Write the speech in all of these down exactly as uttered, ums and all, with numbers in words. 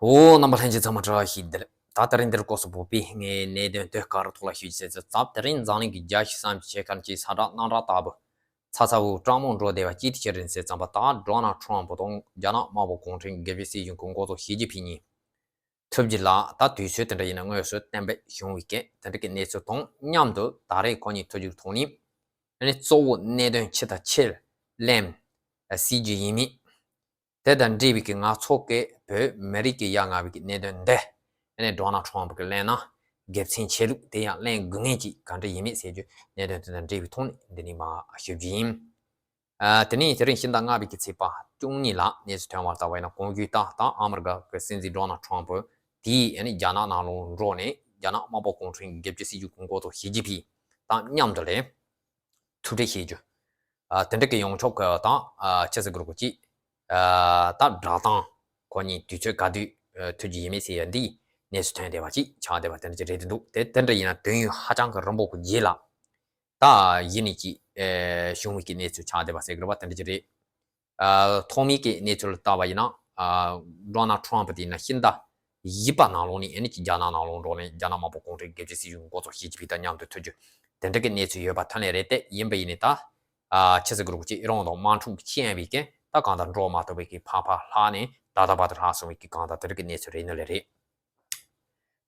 འོ། རྣམ་པ་ལྷན་རྒྱས་ཚང་མ་བཀྲ་ཤིས་བདེ་ལེགས། ད་དེ་རིང་འདིར་སྐོར་སུ་བོད་པའི་ངའི་གནད་དོན་དེ་ག་རུ་ཐོག་ལ་ཞུ་རྒྱུ་ཟེར་ཚེ། ཙབ་དེ་རིང་འཛམ་གླིང་གི་རྒྱལ་སྤྱི་བསམ་གྱིས་ཆེ་ཁན་གྱི་ས་བསྒྲགས་གནམ་བསྒྲགས་ལྟ་བུ་ཚ་ཚ་འུར་འུར་སྤྲང་མོ་འགྲོ་བསྡད་པ་ཅིག་དེ་ཅི་རེད་ཟེར་ཙམ་པ། ད་ཌོ་ནལ་ཊམ་པ་དང་རྒྱ་ནག་དམར་པོ་གུང་ཁྲན་སྒེར་གཅོད་སྲིད་གཞུང་གི་འགོ་གཙོ་ཞི་ཅིན་ཕིང་གཉིས་ཐུག་རྒྱུ་ལ་ད་དུས་ཚོད་དེ་འདྲ་ཡིན་ན་དངོས་སུ་གཏན་འབེབས་བྱུང་བའི་སྐད་དེ་འདྲ་གི་གནས་ཚུལ་དང་མཉམ་དུ་ད་རེས་ཁོ་གཉིས་ཐུག་རྒྱུའི་ཐོག་ནས་ཨ་ནི་གཙོ་བོ་གནད་དོན་ཆེ་དང་ཆེར་གླེང་སྲིད་རྒྱུ་ཡིན་མིན། དེ་དང་འབྲེལ་བའི་གི་ང་ཚོ་གི་བོད་མི་རིགས་ཀྱི་ཡ་ང་བའི་གི་གནད་དོན་འདི་ཨ་ནི་ཌོ་ནལ་ཊམ་པ་གི་གླེང་ན་དགེ་མཚན་ཆེ་ལུགས། དེ་ཡང་གླེང་དགོས་ངེས་ཀྱི་ག་འདྲ་ཡིན་མིན་ཟེར་རྒྱུ་གནད་དོན་དེ་དང་འབྲེལ་བའི་ཐོག་ནས་འདི་ནས་མར་ཞུ་རྒྱུ་ཡིན། ཨ། དེ་ནས་དེ་རིང་ཕྱི་ཟླ་ལྔ་པའི་གི་ཚེས་པ་བཅུ་གཉིས་ལ་གནས་ཚུལ་ཐོན་པར་ལྟ་བ་ཡིན་ན། གོང་ཞུས་ལྟར་ད་ཨ་མི་རི་ཀ་གི་སྲིད་འཛིན་ཌོ་ནལ་ཊམ་པ་དེས་ཨ་ནི་རྒྱ་ནག་ནང་ལོགས་འགྲོ་ནས་རྒྱ་ནག་དམར་པོ་གུང་ཁྲན་སྒེར་གཅོད་སྲིད་གཞུང་གི་འགོ་གཙོ་ཞི་ཅིན་ཕིང་དང་མཉམ་དུ་ལས་ཐུག་འཕྲད་བྱེད་རྒྱུ། ཨ། དེ་འདྲ་གི་ཡོང་ཆོག་གི་དང་། ཨ། ཆི་ཟེར་དགོས་རེད་གོ་ཅིག་ཨ། ད་སྒྲ་གདངས་ཁོ་གཉིས་དུས་ཚོད་ག་དུས་ཨ་ཐུག་རྒྱུ་ཡིན་མིན་ཟེར་ཡ་འདི་གནས་ཚུལ་ཐོན་བསྡད་པ་ཅིག་ཆགས་བསྡད་པ་དེ་འདྲ་ཅིག་རེད་འདུག་དེ་དེ་འདྲ་ཡིན་ན་དུས་ཡུན་ཧ་ཅང་གི་རིང་པོ་གི་རྗེས་ལ་ད་གཞི་ནས་ཅིག་ཨ། བྱུང་བའི་གི་གནས་ཚུལ་ཆགས་བསྡད་པ་ཟེར་དགོས་རེད་པ། དེ་འདྲ་ཅིག་རེད། ཨ། ཐོག་མའི་གི་གནས་ཚུལ་ལ་བལྟས་པ་ཡིན་ན། ཨ། ཌོ་ནལ་ཊམ་པ་དེ་ཡིན་ན་ཕྱི་ཟླ་བཞི་པ་ནང་ལོགས་ནས་ཨ་ནི་ཅིག་རྒྱ་ནག་ནང་ལོགས་འགྲོ་ནས་རྒྱ་ནག་དམར་པོ་གུང་ཁྲན་སྒེར་གཅོད་སྲིད་གཞུང་འགོ་གཙོ་ཞི་ཅིན་ཕིང་དང་མཉམ་དུ་ཐུག་རྒྱུ་དེ་འདྲ་གི་གནས་ཚུལ་ཡོད་པ་ཐོན་ནས་རེད། དེ་ཡིན་པ་ཡིན་ནའི་ད། ཨ། ཆི་ཟེར་དགོས་རེད་གོ་ཅིག་ཨི་རན་དང་དམག་འཁྲུག་ཆེ་ཡང་བའི་གི་ད་གང་ལྟར་འགྲོ་མ་ཐུབ་པའི་གི་ཕར་ཕར་ལྷག་ནས་ད་ལྟ་བར་དུ་ལྷག་སོང་བའི་གི་གང་ལྟར་དེ་འདྲ་གི་གནས་ཚུལ་རེད་ནི་ལས་རེད།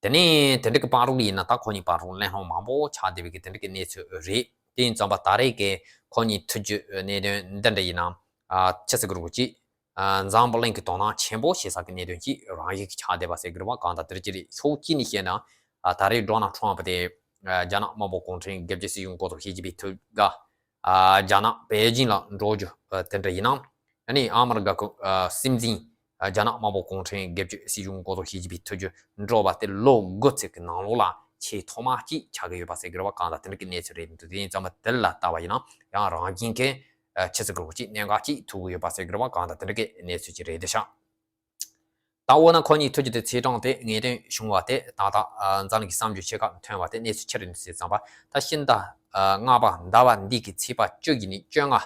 དེ་ནས་དེ་འདྲ་གི་བར་དུ་ཡིན་ན་ད་ཁོ་གཉིས་བར་དུ་གླེང་སློང་མང་པོ་ཆགས་བསྡད་པའི་གི་དེ་འདྲ་གི་གནས་ཚུལ་རེད། དེ་ཡིན་ཙམ་པ་ད་རེས་ཀྱི་ཁོ་གཉིས་ཐུག་རྒྱུ་གནད་དོན་འདི་འདྲ་ཡིན་ན། ཨ། ཆི་ཟེར་དགོས་རེད་གོ་ཅིག་ཨ། འཛམ་བུ་གླིང་གི་དོ་སྣང་ཆེན་པོ་བྱེད་ས་གི་གནད་དོན་ཅིག་རང་བཞིན་གྱིས་ཆགས་བསྡད་པ་ཟེར་དགོས་རེད་པ། གང་ལྟར་དེ་འདྲ་ཅིག་རེད། ཕྱོགས་གཅིག་ནས་བཤད་ན། ཨ། ད་རེས་ཌོ་ནལ་ཊམ་པ་དེ་རྒྱ་ནག་དམར་པོ་གུང་ཁྲན་སྒེར་གཅོད་སྲིད་གཞུང་འགོ་གཙོ་ཞི་ཅིན་ཕིང་ཐུག་ག་ཨ། རྒྱ་ནག་པེ་ཅིང་ལ་འགྲོ་རྒྱུ་དེ་འདྲ་ཡིན་ན། ཨ་ནི་ཨ་མི་རི་ཀ་གི་ཨ། སྲིད་འཛིན་ཨ། རྒྱ་ནག་དམར་པོ་གུང་ཁྲན་སྒེར་གཅོད་སྲིད་གཞུང་འགོ་གཙོ་ཞི་ཅིན་ཕིང་ཐུག་རྒྱུ་འགྲོ་བ་དེ་ལོ་དགུ་ཙམ་གྱི་ནང་ལོགས་ལ་ཆེས་ཐོག་མ་གཅིག་ཆགས་ཀྱི་ཡོད་པ་ཟེར་གྱི་རེད་པ། གང་ལྟར་དེ་འདྲ་གི་གནས་ཚུལ་རེད་འདུག་དེ་ཡིན་ཙང་མ་དེ་ལ་ལྟ་བ་ཡིན་ན་ཡང་རང་བཞིན་གྱི་ཨ། ཆི་ཟེར་དགོས་རེད་གོ་ཅིག་གནད་འགག་ཅིག་ཐུག་གི་ཡོད་པ་ཟེར་གྱི་རེད་པ། གང་ལྟར་དེ་འདྲ་གི་གནས་ཚུལ་ཅིག་རེད་འདུག་ཤག་ད་འོ་ན་ཁོ་གཉིས་ཐུག་རྒྱུ་དེ་ཚེས་གྲངས་དེ་ངེས་གཏན་བྱུང་བ་དེ་ད་ལྟ་ཨ། འཛམ་གླིང་གི་བསམ་བརྗོད་ཆེ་ཁག་ཐོན་པ་དེ་གནས་ཚུལ་ཅི་རེད་འདུག་ཟེར་ཙམ་པ། ད་ཕྱི་ཟླ་ཨ། ལྔ་པ་ཟླ་བ་འདི་གི་ཚེས་པ་བཅུ་བཞི་ནས་བཅོ་ལྔ་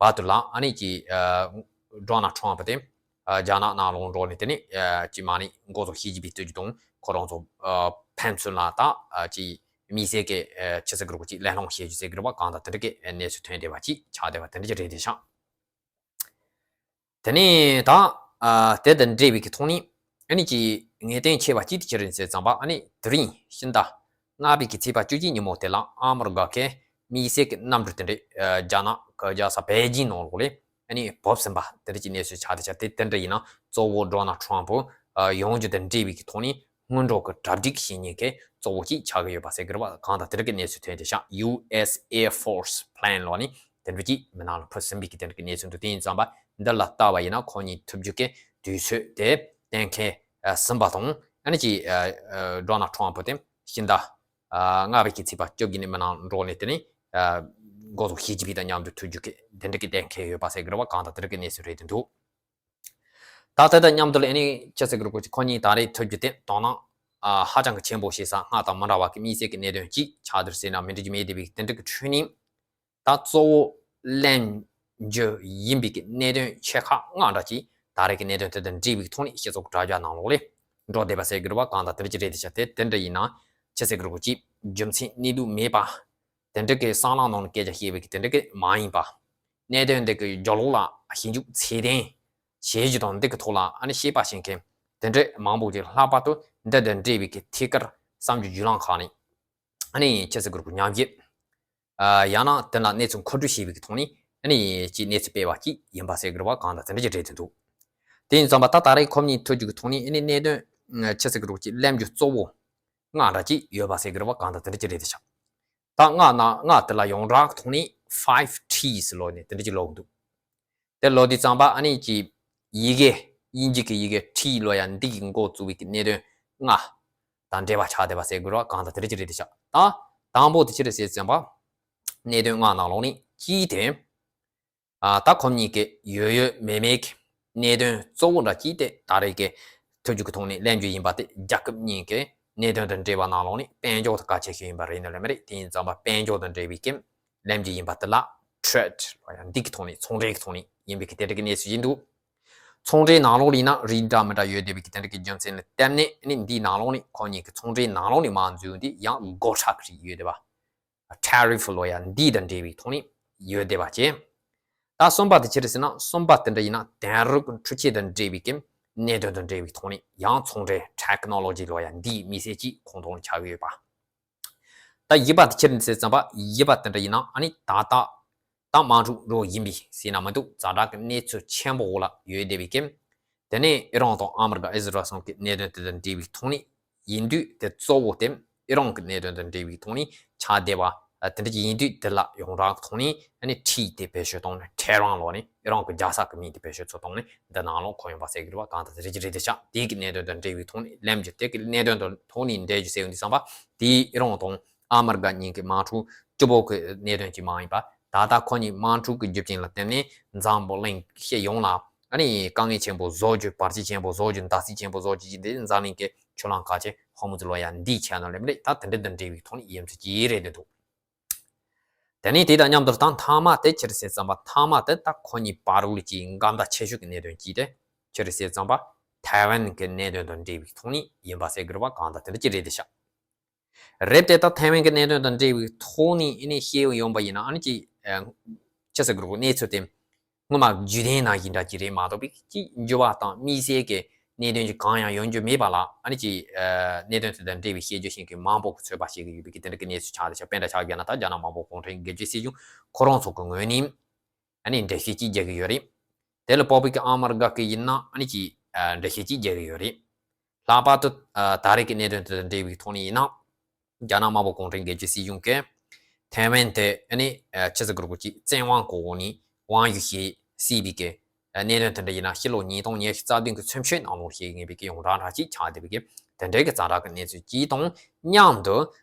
བར་དུ་ལ་ཨ་ནི་ཅིག་ཨ། ཌོ་ནལ་ཊམ་པ་དེ་ཨ། རྒྱ་ནག་ནང་ལོགས་འགྲོ་ནས་དེ་ནས་ཨ། ཅིག་མ་ནས་འགོ་གཙོ་ཞི་ཅིན་ཕིང་ཐུག་རྒྱུ་དང་ཁོ་རང་ཚོ་ཨ། ཕན་ཚུན་ལ་ད་ཨ། ཅིག་དམིགས་བསལ་གྱི་ཨ། ཆི་ཟེར་དགོས་རེད་གོ་ཅིག་གླེང་སློང་བྱེད་རྒྱུ་ཟེར་གྱི་རེད་པ། གང་ལྟར་དེ་འདྲ་གི་གནས་ཚུལ་ཐོན་བསྡད་པ་ཅིག་ཆགས་བསྡད་པ་དེ་འདྲ་ཅིག་རེད་འདུག་ཤག་དེ་ནས་ད་ཨ། དེ་དང་འབྲེལ་བའི་གི་ཐོག་ནས་ཨ་ནི་ཅིག་ངེས་གཏན་ཆེ་བ་ཅིག་དེ་ཅི་རེད་ཟེར་ཙམ་པ། ཨ་ནི་དེ་རིང་ཕྱི་ཟླ་ལྔ་པའི་གི་ཚེས་པ་བཅུ་གཅིག་ཉིན་མོ་དེ་ལ་ཨ་མི་རི་ཀ་གི་དམིགས་བསལ་གྱི་གནམ་གྲུ་དེ་འདྲ་ཨ། རྒྱ་ནག་གི་རྒྱལ་ས་པེ་ཅིང་ནང་ལོགས་ལ་ཨ་ནི་བབས་ཟིན་པ་དེ་འདྲ་ཅིག་གནས་ཚུལ་ཆགས་བསྡད་ཤག་དེ་དེ་འདྲ་ཡིན་ན་གཙོ་བོ་ཌོ་ནལ་ཊམ་པ་ཨ། ཡོང་རྒྱུ་དང་འབྲེལ་བའི་གི་ཐོག་ནས་སྔོན་འགྲོ་གི་གྲ་སྒྲིག་བྱེད་མཁན་གྱི་གཙོ་བོ་ཅིག་ཆགས་ཀྱི་ཡོད་པ་ཟེར་གྱི་རེད་པ། གང་ལྟར་དེ་འདྲ་གི་གནས་ཚུལ་ཐོན་བསྡད་ཤག་ཡུ་ཨེས་ཨེར་ཕོར་སི་པི་ལེན་ལོགས་ནས་དེ་འདྲ་ཅིག་མི་ནང་ལ་འཕུར་ཟིན་པའི་གི་དེ་འདྲ་གི་གནས་ཚུལ་འདུག་དེ་ཡིན་ཙང་པ་འདི་ལ་ལྟ་བ་ཡིན་ན་ཁོ་གཉིས་ཐུག་རྒྱུ་གི་དུས་ཚོད་དེ་གཏན་འཁེལ་ཨ། ཟིན་པ་དང་། ཨ་ནི་ཅིག་ཨ། ཨ། ཌོ་ནལ་ཊམ་པ་དེ་ཕྱི་ཟླ་ཨ། ལྔ་པའི་གི་ཚེས་པ་བཅུ་བཞི་ནས་མི་ནང་འགྲོ་ནས་དེ་ནས་ཨ། འགོ་གཙོ་ཞི་ཅིན་ཕིང་དང་མཉམ་དུ་ཐུག་རྒྱུ་གི་དེ་འདྲ་གི་གཏན་འཁེལ་ཡོད་པ་ཟེར་གྱི་རེད་པ། གང་ལྟར་དེ་འདྲ་གི་གནས་ཚུལ་རེད་འདུག་ད་དེ་དང་མཉམ་དུ་ལ་ཨ་ནི་ཅི་ཟེར་གྱི་རེད་གོ་ཅིག་ཁོ་གཉིས་ད་རེས་ཐུག་རྒྱུ་དེ་དོ་སྣང་ཨ། ཧ་ཅང་གི་ཆེན་པོ་བྱེད་ས་སྔར་དང་མི་འདྲ་བ་གི་དམིགས་བསལ་གྱི་གནད་དོན་ཅིག་ཆགས་བསྡད་ཟེར་ན་མི་འགྲིག་རྒྱུ་མེད་བསྡད་པའི་དེ་འདྲ་གི་ཁྲོད་ནས། ད་གཙོ་བོ་གླེང་རྒྱུ་ཡིན་པའི་གི་གནད་དོན་ཆེ་ཁག་ལྔ་འདྲ་ཅིག་ད་རེས་ཀྱི་གནད་དོན་དེ་དང་འབྲེལ་བའི་ཐོག་ནས་སྤྱི་ཚོགས་དྲ་རྒྱ་ནང་ལོགས་ལ་འགྲོ་བསྡད་པ་ཟེར་གྱི་རེད་པ། གང་ལྟར་དེ་འདྲ་ཅིག་རེད་དེ་ཤག་དེ་དེ་འདྲ་ཡིན་ན་ཅི་ཟེར་གྱི་རེད་གོ་ཅིག་རྒྱུ་མཚན་གནས་ལུགས་མེད་པ། དེ་འདྲ་གི་སྲང་ལམ་ནང་ནས་སྐད་ཆ་བཤད་པའི་གི་དེ་འདྲ་གི་མ་ཡིན་པ། གནད་དོན་འདི་གི་རྒྱབ་ལོགས་ལ་ཞིབ་འཇུག་ཚད་ལྡན་བྱེད་རྒྱུ་དང་འདི་གི་ཐོག་ལ་ཨ་ནི་ཤེས་པ་ཤེས་མཁན་དེ་འདྲ་མང་པོ་ཅིག་ལྷག་པར་དུ་འདི་དང་འབྲེལ་བའི་གི་ཐད་ཀར་བསམ་རྒྱུ་བརྒྱུད་ལམ་ཁག་ནས་ཨ་ནི་ཅི་ཟེར་དགོས་རེད་གོ་ཉམས་ཞིབ། ཨ། ཡང་ན་དེ་ལ་གནས་ཚུལ་མཁོ་སྤྲོད་བྱས་པའི་གི་ཐོག་ནས་ཨ་ནི་ཅིག་གནས་ཚུལ་སྤེལ་བ་ཅིག་ཡིན་པ་ཟེར་གི་རེད་པ། གང་ལྟར་དེ་འདྲ་ཅིག་རེད་དེ་འདུག་དེ་ཡིན་ཙང་པ་ད་ད་རེས་ཁོ་གཉིས་ཐུག་རྒྱུ་གི་ཐོག་ནས་ཨ་ནི་གནད་དོན་ཅི་ཟེར་གི་རེད་གོ་ཅིག་གླེང་རྒྱུ་གཙོ་བོ་ལྔ་འདྲ་ཅིག་ཡོད་པ་ཟེར་གི་རེད་པ། གང་ལྟར་དེ་འདྲ་ཅིག་རེད་དེ་ཤག་ད་ལྔ་ན་ལྔ་དེ་ལ་ཡོངས་གྲགས་ཐོག་ནས་five T's ལབ་ནས་དེ་འདྲ་ཅིག་ལབ་འདུག་དེ་ལབ་དུས་ཙམ་པ་ཨ་ནི་ཅིག་ཡི་གེ་དབྱིན་ཇི་གི་ཡི་གེ་T ལབ་ཡ་འདི་གི་འགོ་བཙུགས་པའི་གི་གནད་དོན་ལྔ་དང་འབྲེལ་བ་ཆགས་བསྡད་པ་ཟེར་དགོས་རེད་པ། གང་ལྟར་དེ་འདྲ་ཅིག་རེད་དེ་ཤག་ད་དང་པོ་དེ་ཅི་རེད་ཟེར་ཙམ་པ་གནད་དོན་ལྔ་ནང་ལོགས་ནས་གཅིག་དེ། ཨ། ད་ཁོ་གཉིས་ཀྱི་ཡོད་ཡོད་མེད་མེད་ཀྱི་གནད་དོན་གཙོ་བོ་འདྲ་གཅིག་དེ་ད་རེས་ཀྱི་ཐུག་རྒྱུ་གི་ཐོག་ནས་གླེང་རྒྱུ་ཡིན་པ་དེ་རྒྱལ་ཁབ་གཉིས་ཀྱི་གནད་དོན་དང་འབྲེལ་བ་ནང་ལོགས་ནས་དཔལ་འབྱོར་དེ་གལ་ཆེ་ཤོས་ཡིན་པ་རེད་ནི་ལ་མི་རེད། དེ་ཡིན་ཙང་པ་དཔལ་འབྱོར་དང་འབྲེལ་བའི་གི་གླེང་རྒྱུ་ཡིན་པ་དེ་ལ་trade ལབ་ཡ་འདི་གི་ཐོག་ནས་ཚོང་འབྲེལ་གྱི་ཐོག་ནས་ཡིན་པའི་གི་དེ་འདྲ་གི་གནས་ཚུལ་ཡིན་འདུག་ཚོང་འབྲེལ་ནང་ལོགས་ལ་ཡིན་ན་རིགས་འདྲ་མི་འདྲ་ཡོད་བསྡད་པའི་གི་དེ་འདྲ་གི་རྒྱུ་མཚན་ལ་བརྟེན་ནས་ཨ་ནི་འདིའི་ནང་ལོགས་ནས་ཁོ་གཉིས་ཀྱི་ཚོང་འབྲེལ་ནང་ལོགས་ནས་མར་འཛུལ་འདི་ཡང་བགོ་བཤའ་གི་རིགས་ཡོད་བསྡད་པ། ཊེ་རིཕ་ལོ་ཡ་འདི་དང་འབྲེལ་བའི་ཐོག་ནས་ཡོད་བསྡད་པ་བྱས། ད་གསུམ་པ་དེ་ཅི་རེད་ཟེར་ན་གསུམ་པ་དེ་འདྲ་ཡིན་ན་དེང་རབས་ཀྱི་འཕྲུལ་ཆས་དང་འབྲེལ་བའི་གི་གནད་དོན་དང་འབྲེལ་བའི་ཐོག་ནས་ཡང་ཚོང་འབྲེལ་ཊེག་ནོ་ལོ་ཇི་ལོ་ཡ་འདིའི་དམིགས་བསལ་གྱི་ཁོངས་གཏོགས་ཆགས་ཀྱི་ཡོད་པ། ད་བཞི་པ་དེ་ཅི་རེད་ཟེར་ཙམ་པ་བཞི་པ་དེ་འདྲ་ཡིན་ན་ཨ་ནི་ད་ལྟ་ད་དམག་འཁྲུག་རོ་ཡིན་པའི་ཟེར་ན་མི་འདུག་ཛ་དྲག་གི་གནས་ཚུལ་ཆེན་པོ་འོག་ལ་ཡོད་བསྡད་པའི་གི། དེ་ནས་ཨི་རན་དང་ཨ་མི་རི་ཀ་ཨི་ཟི་རལ་གསུམ་གྱི་གནད་དོན་དེ་དང་འབྲེལ་བའི་ཐོག་ནས་ཡིན་དུས་དེ་གཙོ་བོ་དེ་ཨི་རན་གྱི་གནད་དོན་དང་འབྲེལ་བའི་ཐོག་ནས་ཆགས་བསྡད་པ་དེ་འདྲ་ཅིག་ཡིན་དུས་དེ་ལ་ཡོངས་གྲགས་ཐོག་ནས་ཨ་ནི་ཊི་དེ་བེད་སྤྱོད་བཏང་ནས་ཊེ་རན་ལོ་ནས་ཨི་རན་གྱི་རྒྱལ་ས་གི་མིང་དེ་བེད་སྤྱོད་ཚུལ་བཏང་ནས་འདི་ནང་ལོགས་འཁོད་ཡོང་པ་ཟེར་གི་རེད་བ། གང་ལྟར་དེ་རེད་ཀྱི་རེད་དེ་ཤག་དེ་གི་གནད་དོན་དང་འབྲེལ་བའི་ཐོག་ནས་ལེམ་གྱི་དེ་གི་གནད་དོན་དང་ཐོག་ནས་འབྲེལ་རྒྱུ་ཟེར་ཡོང་དུས་ཙམ་པ་དེ་ཨི་རན་དང་ཨ་མི་རི་ཀ་གཉིས་ཀྱི་དམག་འཁྲུག་སྤྱི་བོ་གི་གནད་དོན་གྱི་མ་ཡིན་པ་ད་ལྟ་ཁོ་གཉིས་དམག་འཁྲུག་གི་རྒྱུ་རྐྱེན་ལ་བརྟེན་ནས་འཛམ་བུ་གླིང་སྤྱི་ཡོངས་ལ་ཨ་ནི་དཀའ་ངལ་ཆེན་པོ་བཟོ་རྒྱུ་བར་ཆད་ཆེན་པོ་བཟོ་རྒྱུ་འདག་རྩིས་ཆེན་པོ་བཟོ་རྒྱུ་ཅིག་འདི་འཛམ་གླིང་གི་ཆུ་ལྷག་ཁ་ཆེ་ཧོར་མུ་ཛི་ལོ་ཡ་འདིའི་ཆ་ནང་ལེམ་རེད། ད་དེ་འདྲ་དང་འབྲེལ་བའི་ཐོག་ནས་ཡིན་ཚུལ་གྱི་རེད་འདུག་དེ་ནས་དེ་དང་མཉམ་དུ་ད་མཐའ་མ་དེ་ཅི་རེད་ཟེར་ཙམ་པ་མཐའ་མ་དེ་ད་ཁོ་གཉིས་བར་དུ་ལ་ཅིག་འགལ་ཟླ་ཆེ་ཤོས་ཀྱི་གནད་དོན་གཅིག་དེ་ཅི་རེད་ཟེར་ཙམ་པ་ཐའེ་ཝན་གྱི་གནད་དོན་དང་འབྲེལ་བའི་ཐོག་ནས་ཡིན་པ་ཟེར་དགོས་རེད་བ། གང་ལྟར་དེ་འདྲ་ཅིག་རེད་དེ་ཤག་རེད་དེ་ད་ཐའེ་ཝན་གྱི་གནད་དོན་དང་འབྲེལ་བའི་ཐོག་ནས་ཨ་ནི་བཤད་ཡོང་པ་ཡིན་ན་ཨ་ནི་ཅིག་ཅི་ཟེར་དགོས་རེད་གནས་ཚུལ་དེ། སྔོན་མ་བརྒྱུད་ལྡན་ནང་བཞིན་འདྲ་ཅིག་རེད་མ་གཏོགས་པའི་ཅིག་འགྱུར་བ་དང་དམིགས་བསལ་གྱི་གནད་དོན་ཅིག་གང་ཡང་ཡོང་རྒྱུ་མེད་པ་ལ་ཨ་ནི་ཅིག་གནད་དོན་དེ་དང་འབྲེལ་བའི་བཤད་རྒྱུ་ཞིག་གི་མང་པོ་གི་ཚོད་དཔག་བྱེད་ཀྱི་ཡོད་པའི་གི་དེ་འདྲ་གི་གནས་ཚུལ་ཆགས་ཏེ་ཆགས་དཔེ་འདྲ་ཆགས་བརྒྱབ་ན་ད་རྒྱ་ནག་དམར་པོ་གུང་ཁྲན་སྒེར་གཅོད་སྲིད་གཞུང་ཁོ་རང་ཚོ་གི་ངོས་ནས་ཨ་ནི་འགྲེལ་བཤད་ཅིག་རྒྱག་གི་ཡོད་རེད། དེ་ལ་དཔག་པའི་གི་ཨ་མི་རི་ཀ་གི་ཡིན་ན་ཨ་ནི་ཅིག་འགྲེལ་བཤད་ཅིག་རྒྱག་གི་ཡོད་རེད། ལྷག་པར་དུ་ད་རེས་ཀྱི་གནད་དོན་དེ་དང་འབྲེལ་བའི་ཐོག་ནས་ཡིན་ན། རྒྱ་ནག་དམར་པོ་གུང་ཁྲན་སྒེར་གཅོད་སྲིད་གཞུང་གིས་ཐའེ་ཝན་དེ་ཨ་ནི་ཆི་ཟེར་དགོས་རེད་ཅིག་བཙན་དབང་གི་འོག་ནས་དབང་བསྒྱུར་བྱེད་སྲིད་པའི་གི་གནད་དོན་དེ་འདྲ་ཡིན་ན་ཕྱི་ལོ་ཉིས་སྟོང་ཉི་ཤུ་རྩ་བདུན་གི་ཚུན་ཆད་ནང་ལོགས་བཤད་ངེས་པའི་གི་ཡོངས་གྲགས་འདྲ་ཅིག་ཆགས་བསྡད་པའི་གི་དེ་འདྲའི་གི་ཛ་དྲག་གི་གནས་ཚུལ་གཅིག་དང་མཉམ་དུ་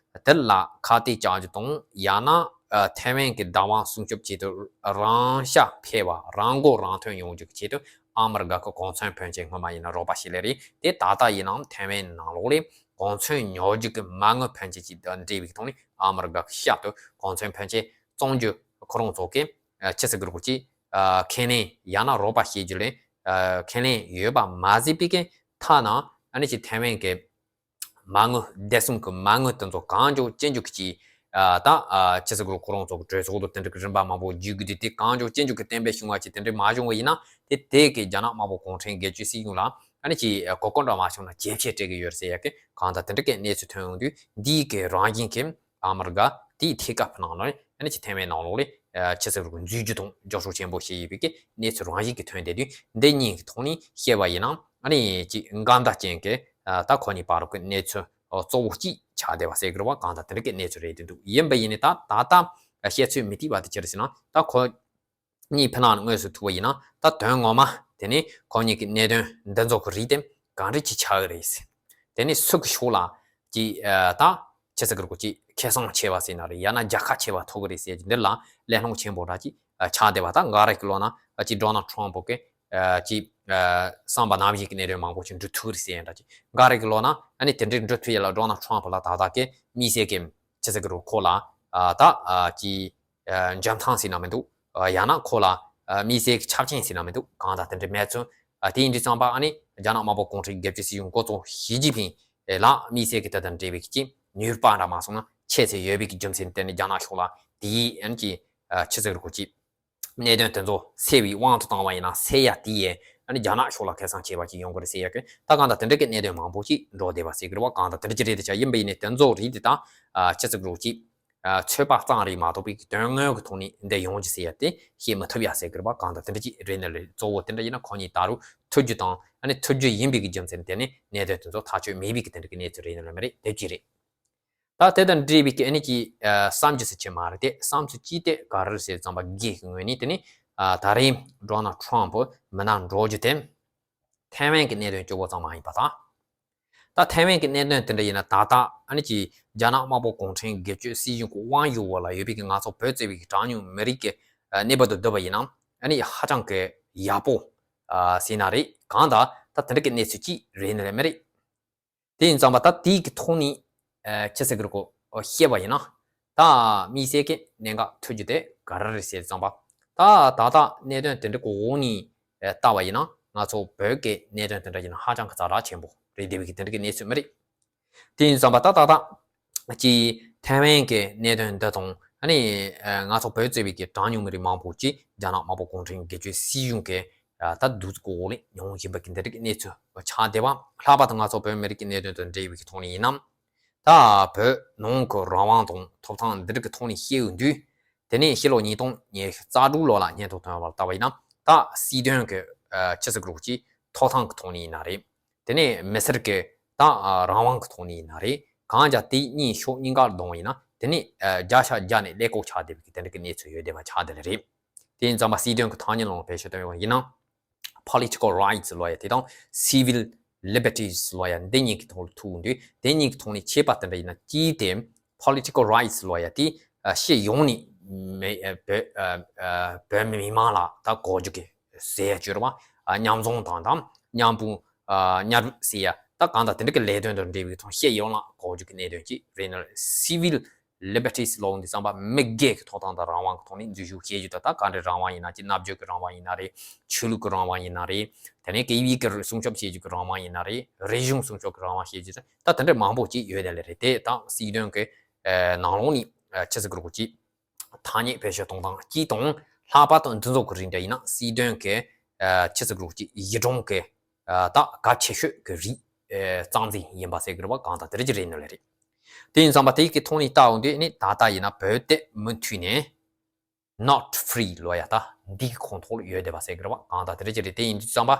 དེ་ལ་ཁ་གཏད་བཅག་རྒྱུ་དང་ཡང་ན་ཐའེ་ཝན་གི་བདག་དབང་སྲུང་སྐྱོབ་ཆེད་དུ་རང་ཤ་འཕེལ་བ་རང་མགོ་རང་ཐོན་ཡོང་རྒྱུ་གི་ཆེད་དུ་ཨ་མི་རི་ཀ་གི་གོ་མཚོན་ཕོན་ཆེ་སྔོན་མ་ཡིན་ན་རོགས་པ་བྱས་ལེ་རེད་དེ་ད་ལྟ་ཡིན་ནའང་ཐའེ་ཝན་ནང་ལོགས་ལས། གོ་མཚོན་ཉོ་རྒྱུ་གི་མ་དངུལ་ཕོན་ཆེ་ཅིག་དང་འབྲེལ་བའི་ཐོག་ནས་ཨ་མི་རི་ཀ་གི་ཞབས་ཏུ་གོ་མཚོན་ཕོན་ཆེ་བཙོང་རྒྱུ་ཁོ་རང་ཚོ་གི་ཆི་ཟེར་དགོས་རེད་ཅིག་ཁས་ལེན་ཡང་ན་རོགས་པ་བྱེད་རྒྱུ་ལས་ཁས་ལེན་ཡོད་པ་མ་ཟད་པའི་གི་ཐ་ན་ཨ་ནི་ཅིག་ཐའེ་ཝན་གི་མ་དངུལ་བདེ་སྲུང་གི་མ་དངུལ་དེ་ཚོ་གང་མགྱོགས་ཅི་མགྱོགས་ཀྱིས་ད་ཆི་ཟེར་དགོས་རེད་ཁོ་རང་ཚོ་གི་གྲོས་ཚོགས་དང་དེ་འདྲ་གི་རིམ་པ་མང་པོ་བརྒྱུད་དགོས་དུས་དེ་གང་མགྱོགས་ཅི་མགྱོགས་ཀྱི་གཏན་འབེབས་བྱུང་བ་ཅིག་དེ་འདྲ་མ་བྱུང་བ་ཡིན་ན་དེ་དེ་གི་རྒྱ་ནག་དམར་པོ་གུང་ཁྲན་སྒེར་གཅོད་སྲིད་གཞུང་ལ། ཨ་ནི་ཅིག་གོ་སྐོན་འདྲ་མ་བྱུང་ན་ཇེ་ཆེ་སྤྲད་ཀྱི་ཡོད་ཟེར་ཡ་གི་གང་ལྟར་དེ་འདྲ་གི་གནས་ཚུལ་ཐོན་ཡོང་དུས་འདིའི་གི་རང་བཞིན་གྱི་ཨ་མི་རི་ཀ་དེའི་ཐད་ཀ་ཕི་ནང་ལ་ཨ་ནི་ཅིག་ཐའེ་ཝན་ནང་ལོགས་ལ་ཆི་ཟེར་རུ་འཛུལ་རྒྱུ་དང་རྒྱབ་སྐྱོར་ཆེན་པོ་བྱས་ཡོད་པའི་གི་གནས་ཚུལ་རང་བཞིན་གྱི་ཐོན་བསྡད་དུས་འདི་གཉིས་ཀྱི་ཐོག་ནས་བཤད་པ་ཡིན་ན་ཨ་ནི་ཅིག་འགལ་ཟླ་ཅན་གྱི་ད་ཁོ་གཉིས་བར་གྱི་གནས་ཚུལ་གཙོ་བོ་གཅིག་ཆགས་བསྡད་པ་ཟེར་གི་རེད་བ། གང་ལྟར་དེ་འདྲ་གི་གནས་ཚུལ་རེད་འདུག་ཡིན་པ་ཡིན་ནའི་ད་ད་ལྟ་བཤད་ཚོད་མི་ཐིག་པ་དེ་ཅི་རེད་ཟེར་ན་ད་ཁོ། གཉིས་ཕི་ནང་དངོས་སུ་ཐུག་པ་ཡིན་ན་ད་དོན་ངོ་མ་དེ་ནི་ཁོ་གཉིས་ཀྱི་གནད་དོན་འདི་ཚོ་གི་རིགས་དེ་གང་འདྲ་ཅིག་ཆགས་ཀྱི་རེད། དེ་ནི་སུ་གི་ཕྱོགས་ལ་ཅིག་ད་ཆི་ཟེར་གི་རེད་ཅིག་ཁེ་བཟང་ཆེ་བ་ཟེར་ན་རེད་ཡང་ན་རྒྱལ་ཁ་ཆེ་བ་ཐོབ་ཀྱི་རེད་ཟེར་གྱི་འདི་ལ་གླེང་སློང་ཆེན་པོ་འདྲ་ཅིག་ཆགས་བསྡད་པ། ད་འགའ་རེ་གི་ལོག་ན་ཅིག་ཌོ་ནལ་ཊམ་ཕ་གི་ཅིག་བསམ་པ་ནང་བཞིན་གྱི་གནད་དོན་མང་པོ་ཅིག་འགྲུབ་ཐུབ་ཀྱི་རེད་ཟེར་ཡང་འདྲ་ཅིག་འགའ་རེ་གི་ལོག་ན་ཨ་ནི་དེ་འདྲའི་འགྲུབ་ཐུབ་ཡ་ལ་ཌོ་ནལ་ཊམ་ཕ་ལ་ད་ལྟ་གི་མི་སེར་གི་ཆི་ཟེར་གི་རེད་ཁོ་ལ་ད་ཅིག་འཇོན་ཐང་ཟེར་ན་མི་འདུག་ཡང་ན་ཁོ་ལ་མི་སེར་གྱི་ཆ་རྐྱེན་ཟེར་ན་མི་འདུག་གང་ལྟར་དེ་འདྲ་མེད་ཚུལ། དེ་ཡིན་དུས་ཙམ་པ་ཨ་ནི་རྒྱ་ནག་དམར་པོ་གུང་ཁྲན་སྒེར་གཅོད་སྲིད་གཞུང་འགོ་གཙོ་ཞི་ཅིན་ཕིང་ལ་མི་སེར་གྱི་དེ་དང་འབྲེལ་བའི་གི་ནུས་པ་འདྲ་མ་སོང་ན་ཆེ་ཚད་ཡོད་པའི་གི་རྒྱུ་མཚན་དེ་ནི་རྒྱ་ནག་ཕྱོགས་ལ་དེའི་ཨ་ནི་ཅི་ཆི་ཟེར་གི་རེད་ཅིག་གནད་དོན་དེ་ཚོ་སེལ་བའི་དབང་དུ་བཏང་བ་ཡིན་ན་སེལ་ཡ་དེ་ཡིན་ཨ་ནི་རྒྱ་ནག་ཕྱོགས་ལ་ཁེ་བཟང་ཆེ་བ་ཅིག་ཡོང་གི་རེད་ཟེར་ཡ་གི་ད་གང་ལྟར་དེ་འདྲ་གི་གནད་དོན་མང་པོ་ཅིག་འགྲོ་བསྡད་པ་ཟེར་གི་རེད་བ། གང་ལྟར་དེ་འདྲ་ཅིག་རེད་དེ་ཆ་ཡིན་པ་ཡིན་ནའི་དེ་ཚོ་རིགས་དེ་དང་ཆི་ཟེར་གི་རེད་ཅིག་ཚོད་དཔག་ཙམ་རེད་མ་གཏོགས་པའི་དོན་དངོས་ཀྱི་ཐོག་ནས་འདི་ཡོང་རྒྱུ་ཟེར་ཡ་དེ་བཤད་མི་ཐུབ་ཡ་ཟེར་གི་རེད་པ། གང་ལྟར་དེ་འདྲ་ཅིག་རེད་ནི་རེད། གཙོ་བོ་དེ་འདྲ་ཡིན་ན་ཁོ་གཉིས་ད་རུང་ཐུག་རྒྱུ་དང་ཨ་ནི་ཐུག་རྒྱུ་ཡིན་པའི་གི་རྒྱུ་མཚན་དེ་ནི་གནད་དོན་དེ་ཚོ་ཐག་གཅོད་མེད་པའི་གི་དེ་འདྲ་གི་གནས་ཚུལ་རེད་ནི་ལ་མི་རེད་དེ་ཅི་རེད། ད་དེ་དང་འབྲེལ་བའི་གི་ཨ་ནི་ཅི་བསམ་རྒྱུ་ཟེར་ཆེ་མ་རེད་དེ་བསམ་ཚུལ་ཅི་དེ་ག་རེ་ཟེར་ཙམ་པ་སྒེར་གི་ངོས་ནས་དེ་ནི་ད་རིང་ཌོ་ནལ་ཊམ་ཕ་མི་ན་འགྲོ་རྒྱུ་དེ། ཐའེ་ཝན་གྱི་གནད་དོན་གཅིག་པོ་ཙམ་མ་ཡིན་པ་དང་། ད་ཐའེ་ཝན་གྱི་གནད་དོན་དེ་འདྲ་ཡིན་ན་ད་ལྟ་ཨ་ནི་ཅི་རྒྱ་ནག་དམར་པོ་གུང་ཁྲན་སྒེར་གཅོད་སྲིད་གཞུང་གི་དབང་ཡོད་འོག་ལ་ཡོད་པའི་གི་ང་ཚོ་བོད་ཅེས་པའི་གི་གྲངས་ཉུང་མི་རིགས་ཀྱི་གནས་བབ་དུ་བསྡུར་བ་ཡིན་ན་ཨ་ནི་ཧ་ཅང་གི་ཡག་པོ་ཟེར་ན་རེད། གང་ལྟར་ད་དེ་འདྲ་གི་གནས་ཚུལ་ཅིག་རེད་ནི་རེད་མི་རེད། དེ་ཡིན་ཙང་པ་ད་དེའི་གི་ཐོག་ནས་ཆི་ཟེར་གི་རེད་གོ་བཤད་པ་ཡིན་ན་ད་དམིགས་བསལ་གྱི་གནད་འགག་ཐུག་རྒྱུ་དེ་ག་རེ་རེད་ཟེར་ཙང་པ་ད་ད་ལྟ་གནད་དོན་དེ་འདྲ་གི་འོག་ནས་ལྟ་བ་ཡིན་ན་ ང་ཚོ་བོད་ཀྱི་གནད་དོན་དེ་འདྲ་ཡིན་ན་ཧ་ཅང་གི་ཛ་དྲག་ཆེན་པོ་རེད་བསྡད་པའི་གི་དེ་འདྲ་གི་གནས་ཚུལ་མ་རེད། དེ་ཡིན་ཙམ་པ་ད་ཏག་ཏག་ཅིག་ཐའེ་ཝན་གྱི་གནད་དོན་འདི་དང་ཨ་ནི་ང་ཚོ་བོད་གཙོས་པའི་གི་གྲངས་ཉུང་མི་རིགས་མང་པོ་ཅིག་རྒྱ་ནག་དམར་པོ་གུང་ཁྲན་སྒེར་གཅོད་སྲིད་གཞུང་གི་ད་འདུ་འཛོམས་འོག་ལ་མྱོང་བཞིན་པ་གི་འདི་འདྲ་གི་གནས་ཚུལ་ཆགས་བསྡད་པ། ལྷག་པར་དུ་ང་ཚོ་བོད་མི་རིགས་ཀྱི་གནད་དོན་དང་འབྲེལ་བའི་གི་ཐོག་ནས་ཡིན་ན། ད་བོད་ནང་གི་རང་དབང་དང་ཐོབ་ཐང་འདི་རིགས་ཀྱི་ཐོག་ནས་བཤད་ཡོང་དུས། དེ་ནས་ཕྱི་ལོ་ཉིས་སྟོང་ཉི་ཤུ་རྩ་དྲུག་ལོ་ལ་སྙན་ཐོ་ཐོན་པ་ལ་བལྟས་པ་ཡིན་ན། ད་སྲིད་དོན་གྱི་ཆི་ཟེར་དགོས་ཀྱི་ཐོབ་ཐང་གི་ཐོག་ནས་ཡིན་ན་རེད། དེ་ནས་མི་སེར་གྱི་ད་རང་དབང་གི་ཐོག་ནས་ཡིན་ན་རེད། གང་ལྟར་དེ་གཉིས་ཕྱོགས་གཉིས་ཀར་བསྡོམས་པ་ཡིན་ན་དེ་ནས་བརྒྱ་ཆ་བརྒྱ་ནས་ཀླད་ཀོར་ཆགས་བསྡད་པའི་གི་དེ་འདྲ་གི་གནས་ཚུལ་ཡོད་བསྡད་པ་ཆགས་བསྡད་ལེ་རེད། དེ་ཡིན་ཙམ་པ་སྲིད་དོན་གྱི་ཐ་སྙད་ནང་ལ་བེད་སྤྱོད་བཏང་བ་ཡིན་ན། Political Rights ལབ་ཡ་དེ་དང་Civil Liberties ལབ་ཡ་འདི་གཉིས་ཀྱི་ཐོག་ལ་ཐུག་འདུག་དེ་གཉིས་ཀྱི་ཐོག་ནས་ཁྱད་པར་དེ་འདྲ་ཡིན་ན། གཅིག་དེ་Political Rights ལབ་ཡ་དེ་སྤྱི་ཡོངས་ནས་མི་བོད་བོད་མི་མང་ལ་ད་གོ་རྒྱུ་གི་ཟེར་ཡ་བཅོས་པ་མཉམ་འཛོམས་དང་དང་མཉམ་སྤུངས་མཉམ་རུབ་ཟེར་ཡ། ད་གང་ལྟར་དེ་འདྲ་གི་ལས་དོན་དང་འབྲེལ་བའི་ཐོག་སྤྱི་ཡོངས་ལ་གོ་རྒྱུ་གི་གནད་དོན་གཅིག་རེད་ན། Civil Liberties ལབ་འདི་ཙམ་པ་མི་སྒེར་གྱི་ཐོབ་ཐང་དང་རང་དབང་གི་ཐོག་ནས་འཛུལ་ཞུགས་བྱེད་རྒྱུ་དང་། ད་ག་འདྲའི་རང་དབང་ཡིན་ན་ཅི། རྣམ་དཔྱོད་ཀྱི་རང་དབང་ཡིན་ན་རེད། ཆོས་ལུགས་ཀྱི་རང་དབང་ཡིན་ན་རེད། དེ་ནས་སྐད་ཡིག་གི་སྲུང་སྐྱོབ་བྱེད་རྒྱུ་གི་རང་དབང་ཡིན་ན་རེད། རིག་གཞུང་སྲུང་སྐྱོབ་ཀྱི་རང་དབང་བྱེད་རྒྱུ་དང་། ད་དེ་འདྲ་མང་པོ་ཅིག་ཡོད་དེ་ལེ་རེད། དེ་ད་སྲིད་དོན་གྱི་ནང་ལོགས་ནས་ཆི་ཟེར་དགོས་རེད་ཀྱི་ཐ་སྙད་བེད་སྤྱོད་གཏོང་སྟངས་གཅིག་དང་། ལྷག་པར་དུ་འདི་ཚོ་གི་རིགས་འདྲ་ཡིན་ན་སྲིད་དོན་གྱི་ཆི་ཟེར་དགོས་རེད་ཀྱི་གཞི་གྲངས་ཀྱི་ད་གལ་ཆེ་ཤོས་ཀྱི་རིགས་རྩ་འཛིན་ཡིན་པ་ཟེར་གི་རེད་པ། གང་ལྟར་དེ་འདྲ་ཅིག་རེད་ནི་ལེ་རེད། དེ་ཡིན་ཙམ་པ་དེ་གི་ཐོག་ནས་ལྟ་འོང་དུས་ནི་ད་ལྟ་ཡིན་ན་བོད་དེ་མུ་མཐུད་ནས་not free ལབ་ཡ་ད་འདི་གི་ཁོངས་གཏོགས་ལ་ཡོད་བསྡད་པ་ཟེར་གི་རེད་པ། གང་ལྟར་དེ་འདྲ་ཅིག་རེད། དེ་ཡིན་དུས་ཙམ་པ་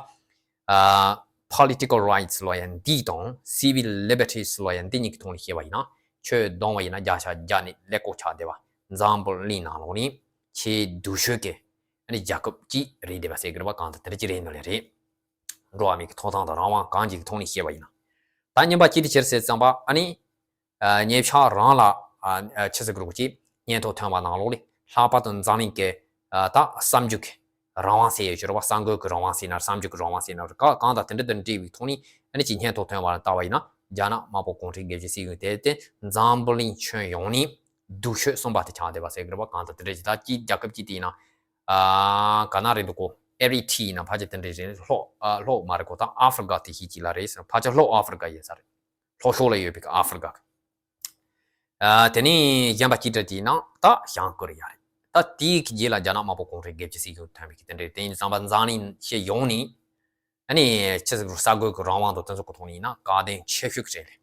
ཨ་Political Rights ལབ་ཡ་འདི་དང་Civil Liberties ལབ་ཡ་འདི་གཉིས་ཀྱི་ཐོག་ནས་བཤད་པ་ཡིན་ན། ཁྱོན་བསྡོམས་པ་ཡིན་ན་བརྒྱ་ཆ་བརྒྱ་ནས་ཀླད་ཀོར་ཆགས་བསྡད་པ། འཛམ་བུ་གླིང་ནང་ལོགས་ནས་ཆེས་སྡུག་ཤོས་ཀྱི་ཨ་ནི་རྒྱལ་ཁབ་ཅིག་རེད་བསྡད་པ་ཟེར་གི་རེད་པ། གང་ལྟར་དེ་འདྲ་ཅིག་རེད་ནི་ལེ་རེད། འགྲོ་བ་མིའི་གི་ཐོབ་ཐང་དང་རང་དབང་གང་ཅིའི་གི་ཐོག་ནས་བཤད་པ་ཡིན་ན། ད་བརྙན་པ་གཅིག་དེ་ཕྱིར་ཟེར་ཙམ་པ་ཨ་ནི། ཨ་ཉེ་ཆར་རང་ལ་ཨ་ཆི་ཟེར་དགོས་རེད་ཀྱི་སྙན་ཐོ་ཐོན་པ་ནང་ལོགས་ལས་ལྷག་པར་དུ་འཛམ་གླིང་གི་ཨ་ད་གསར་འགྱུར་གྱི་རང་དབང་ཟེར་ཡོད་ཀྱི་རེད་པ། གསར་འགྱུར་གྱི་རང་དབང་ཟེར་ན། གསར་འགྱུར་གྱི་རང་དབང་ཟེར་ན་རེད། གང་ལྟར་དེ་འདྲ་དང་འབྲེལ་བའི་ཐོག་ནས་ཨ་ནི་ཅིག་སྙན་ཐོ་ཐོན་པ་ལ་ལྟ་བ་ཡིན་ན། རྒྱ་ནག་དམར་པོ་གུང་ཁྲན་སྒེར་གཅོད་སྲིད་གཞུང་དེ་དེ་འཛམ་བུ་གླིང་ཁྱོན་ཡོངས་ནས་སྡུག་ཤོས་གསུམ་པ་དེ་ཆགས་བསྡད་པ་ཟེར་གི་རེད་པ། གང་ལྟར་དེ་འདྲ་ཅིག་ད་ཅིག་རྒྱལ་ཁབ་ཅིག་དེ་ཡིན་ན། ཨ་ག་ན་རེད་འདུག་གོ། ཨེ་རི་ཊི་ཡིན་ན་ཕལ་ཆེར་དེ་འདྲ་རེད། ལྷོ་ཨ་ལྷོ་མ་རེད་གོ། ད་ཨ་ཧྥི་རི་ཀ་དེ་ཤེས་ཀྱི་ལ་རེད་ཟེར། ཕལ་ཆེར་ལྷོ་ཨ་ཧྥི་རི་ཀ་ཡིན་ས་རེད། ལྷོ་ཕྱོགས་ལ་ཡོད་པའི་ཨ་ཧྥི་རི་ཀ། ཨ་དེ་ནས་གཞན་པ་གཅིག་དྲ་དེའི་ནང་ད་བྱང་ཀོ་རི་ཡ་རེད། ད་དེའི་རྗེས་ལ་རྒྱ་ནག་དམར་པོ་གུང་ཁྲན་སྒེར་གཅོད་སྲིད་གཞུང་ཐོན་པའི་གི་དེ་འདྲ་རེད། དེ་ཡིན་ཙམ་པ་འཛམ་གླིང་སྤྱི་ཡོངས་ནས་ཨ་ནི་ཆི་ཟེར་དགོས་རེད། གསར་འགོད་ཀྱི་རང་དབང་དང་དེ་ཚོ་གི་ཐོག་ནས་ཡིན་ན་དཀའ་གདེང་ཆེ་ཤོས་ཀྱི་རེད་ལེ།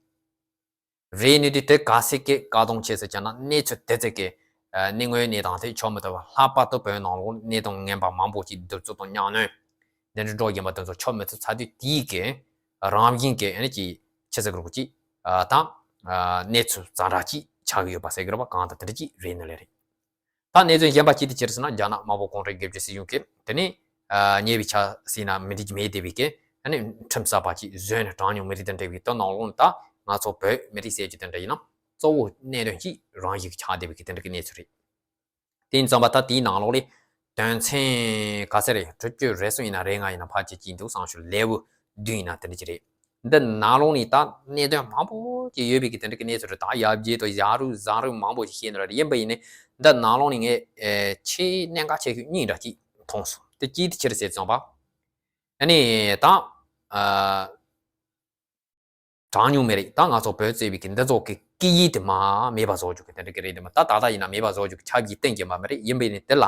རེད་ནི་དེ་དེ་ག་ཟེ་གི་བཀག་སྡོམ་བྱས་ཟེར་བྱས་ན། གནས་ཚུལ་དེ་ཚོ་གི་ཨ་གནས་ངོའི་གནས་སྟངས་དེ་ཆོག་མི་ཐུབ་པ། ལྷག་པར་དུ་བོད་ནང་ལོགས་གནས་སྟངས་ངན་པ་མང་པོ་ཅིག་གདུག་རྩུབ་དང་གཉའ་གནོན་འདི་འདྲ་འགྲོ་བཞིན་པ་དེ་ཚོ་ཆོག་མི་ཐུབ་ཚར་དུས། དེའི་གི་རང་བཞིན་གི་ཨ་ནི་ཅིག་ཆི་ཟེར་དགོས་རེད་ཀྱི་ཨ་ད་ཨ་གནས་ཚུལ་ཛ་དྲག་ཅིག་ཆགས་ཀྱི་ཡོད་པ་ཟེར་གི་རེད་པ། གང་ལྟར་དེ་འདྲ་ཅིག་རེད་ནི་ལེ་རེད། ད་གནས་ཚུལ་གཞན་པ་གཅིག་དེ་ཕྱིར་ཟེར་ན། རྒྱ་ནག་དམར་པོ་གུང་ཁྲན་སྒེར་གཅོད་སྲིད་གཞུང་གིས་དེ་ནས་ཨ་ཉེ་བའི་ཆར་ཟེར་ན་མི་འགྲིག་མེད་བསྡད་པའི་གི་ཨ་ནི་ཁྲིམས་གསར་པ་ཅིག་བཟོས་ནས། གྲངས་ཉུང་མི་རིགས་དང་འབྲེལ་བའི་དེ་ནང་ལོགས་ནས་ད་ང་ཚོ་བོད་མི་རིགས་ཟེར་རྒྱུ་དེ་འདྲ་ཡིན་ན་གཙོ་བོ་གནད་དོན་གཅིག་རང་བཞིན་གྱི་ཆགས་བསྡད་པའི་གི་དེ་འདྲ་གི་གནས་ཚུལ་རེད། དེ་ཡིན་ཙམ་པ་ད་དེའི་ནང་ལོགས་ལས་དོན་ཚན་ག་ཚད་རེད། དྲུག་ཅུ་རེ་གསུམ་ཡིན་ན་རེ་ལྔ་ཡིན་ན་ཕལ་ཆེར་ཅིག་འདུག་བསམ་ཞུ། ལེའུ་བདུན་ཡིན་ན་དེ་འདྲ་ཅིག་རེད། འདི་ནང་ལོགས་ནས་ད་གནད་དོན་མང་པོ་ཅིག་ཡོད་པའི་གི་དེ་འདྲ་གི་གནས་ཚུལ་རེད། ད་ཡར་རྒྱས་དང་ཡར་རུ་བཟང་རུ་མང་པོ་ཅིག་བཤད་ནི་རེད། ཡིན་པ་ཡིན་ནའི་འདི་ནང་ལོགས་ནས་ངས་ཨེ་ཆེས་གནད་འགག་ཆེ་ཤོས་གཉིས་འདྲ་ཅིག་མཐོང་སོང་། དེ་གཅིག་དེ་ཕྱིར་ཟེར་ཙམ་པ་ཨ་ནི་ད་ཨ་གྲངས་ཉུང་མི་རིགས། ད་ང་ཚོ་བོད་ཟེར་བའི་གི་འདི་ཚོ་གི་སྐད་ཡིག་དེ་མར་མེད་པ་བཟོ་རྒྱུ་གི་དེ་འདྲ་གི་རེད་དེ། མ་ད་ད་ལྟ་ཡིན་ན་མེད་པ་བཟོ་རྒྱུ་གི་ཆབ་ཀྱིས་གཏན་འཁེལ་བ་མ་རེད། ཡིན་པ་ཡིན་ནའི་དེ་ལ་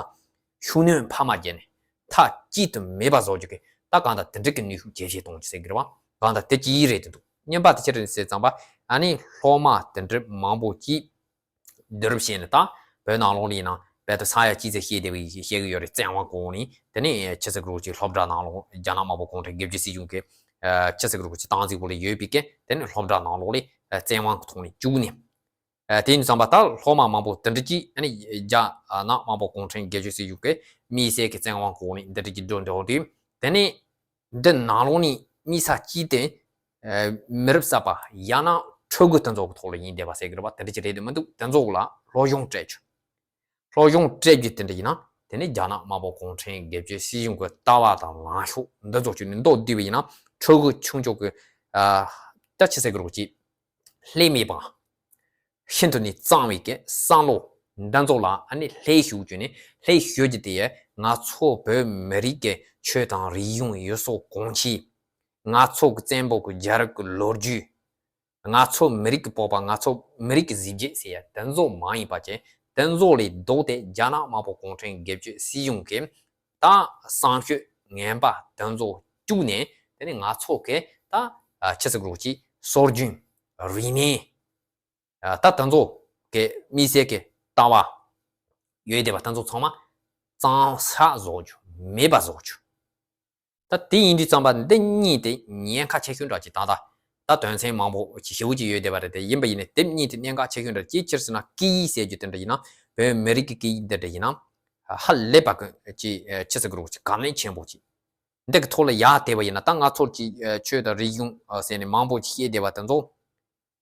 ཤུགས་སྣོན་འཕར་མ་བརྒྱབ་ནས་མཐའ་གཅིག་ཏུ་མེད་པ་བཟོ་རྒྱུ་གི་ད་གང་ལྟར་དེ་འདྲ་གི་ནུས་ཤུགས་ཇེ་ཆེ་གཏོང་རྒྱུ་ཟེར་གི་རེད་པ། གང་ལྟར་དེ་གཅིག་རེད་དེ་འདུག། གཉིས་པ་དེ་ཕྱིར་ཟེར་ཙམ་པ་ཨ་ནི་སློབ་མ་དེ་འདྲ་མང་པོ་ཅིག་བསྡུ་རུབ་བྱས་ནས། ད་བོད་ནང་ལོགས་ལ་ཡིན་ན་རྦད་དེ་ས་ཡ་གཅིག་ཙམ་བཤད་བསྡད་པ་ཡིན་བཤད་གི་ཡོད་རེད། བཙན་དབང་འོག་ནས། དེ་ནས་ཆི་ཟེར་དགོས་རེད་ཀྱི་སློབ་གྲྭ་ནང་ལོགས་རྒྱ་ནག་དམར་པོ་གུང་ཁྲན་སྒེར་གཅོད་སྲིད་གཞུང་གི་ཨ་ཆི་ཟེར་དགོས་རེད་ཀྱི་སྟངས་འཛིན་འོག་ལ་ཡོད་པའི་གི་དེ་ནས་སློབ་གྲྭ་ནང་ལོགས་ལ་ཨ་བཙན་དབང་གི་ཐོག་ནས་བཅུག་ནས། ཨ་དེ་ཡིན་ཙམ་པ་ད་སློབ་མ་མང་པོ་དེ་འདྲ་ཅིག་ཨ་ནི་རྒྱ་ནག་དམར་པོ་གུང་ཁྲན་སྒེར་གཅོད་སྲིད་གཞུང་གི་དམིགས་བསལ་གྱི་བཙན་དབང་འོག་ནས་འདི་འདྲ་ཅིག་འགྲོ་འགྲོ་དུས། དེ་ནས་འདི་ནང་ལོགས་ནས་དམིགས་བསལ་གྱིས་དེ་ཨ་མི་རབས་གསར་པ་ཡང་ན་ཕྲུ་གུ་དེ་ཚོ་གི་ཐོག་ལ་ཡིན་བསྡད་པ་ཟེར་གི་རེད་པ། དེ་འདྲ་ཅིག་རེད་དེ་མི་འདུག། དེ་ཚོ་ལ་སློབ་སྦྱོང་སྤྲད་རྒྱུ། སློབ་སྦྱོང་སྤྲད་རྒྱུ་དེ་འདྲ་ཡིན་ན། དེ་ནས་རྒྱ་ནག་དམར་པོ་གུང་ཁྲན་སྒེར་གཅོད་སྲིད་གཞུང་གི་ལྟ་བ་དང་ལངས་ཕྱོགས་འདི་ཚོ་ཅིག་ནས་མདོར་བསྡུས་པ་ཡིན་ན། ཕྲུ་གུ་ཆུང་ཆུང་གི་ཨ་ད་ཆི་ཟེར་གི་རེད་ཀྱི་ལྷད་མེད་པ། ཤིན་ཏུ་ནས་གཙང་བའི་གི་བསམ་བློ་འདི་ཚོ་ལ་ཨ་ནི་ལྷད་ཞུགས་བྱས་ནས། ལྷད་ཞུགས་རྒྱུ་དེ་ ང་ཚོ་བོད་མི་རིགས་ཀྱི་ཆོས་དང་རིག་གཞུང་ཡུལ་སྲོལ་གོམས་གཤིས། ང་ཚོ་གི་བཙན་པོ་གི་རྒྱལ་རབས་ཀྱི་ལོ་རྒྱུས། ང་ཚོ་མི་རིགས་ཀྱི་སྤོབས་པ། ང་ཚོ་མི་རིགས་ཀྱི་གཟི་བརྗིད་ཟེར་ཡ་དེ་ཚོ་མ་ཡིན་པ་ཅན། དེ་ཚོ་ལས་ལྡོག་སྟེ་རྒྱ་ནག་དམར་པོ་གུང་ཁྲན་སྒེར་གཅོད་སྲིད་གཞུང་གིས་ད་བསམ་སྤྱོད་ངན་པ་དེ་ཚོ་བཅུག་ནས། དེ་ནས་ང་ཚོ་གི་ད་ཆི་ཟེར་དགོས་ཀྱི་སྲོལ་རྒྱུན་རིག་གནས། ད་དེ་ཚོ་གི་དམིགས་བསལ་གྱི་ལྟ་བ་ཡོད་བསྡད་པ་དེ་ཚོ་ཚང་མ་གཙང་སག་བཟོ་རྒྱུ། མེད་པ་བཟོ་རྒྱུ། ད་དེ་ཡིན་དུས་ཙམ་པ་འདི་གཉིས་དེ་ཉེན་ཁ་ཆེ་ཤོས་འདྲ་ཅིག་ད་ལྟ་ད་དོན་ཚན་མང་པོ་ཞེ་པོ་ཅིག་ཡོད་བསྡད་པ་རེད་དེ། ཡིན་པ་ཡིན་ནའི་དེ་གཉིས་དེ་ཉེན་ཁ་ཆེ་ཤོས་འདྲ་ཅིག་ཅིའི་ཕྱིར་ཟེར་ན། སྐད་ཡིག་ཟེར་རྒྱུ་དེ་འདྲ་ཡིན་ན། བོད་མི་རིགས་ཀྱི་སྐད་ཡིག་འདི་འདྲ་ཡིན་ན་ཧ་ལས་པ་གི་ཅིག་ཆི་ཟེར་དགོས་རེད། ཅིག་དཀའ་ངལ་ཆེན་པོ་ཅིག་འདི་གི་ཐོག་ལ་ཡར་བལྟས་པ་ཡིན་ན། ད་ང་ཚོར་ཅིག་ཆོས་དང་རིག་གཞུང་ཟེར་ནས་མང་པོ་ཅིག་བཤད་བསྡད་པ་དེ་ཚོ།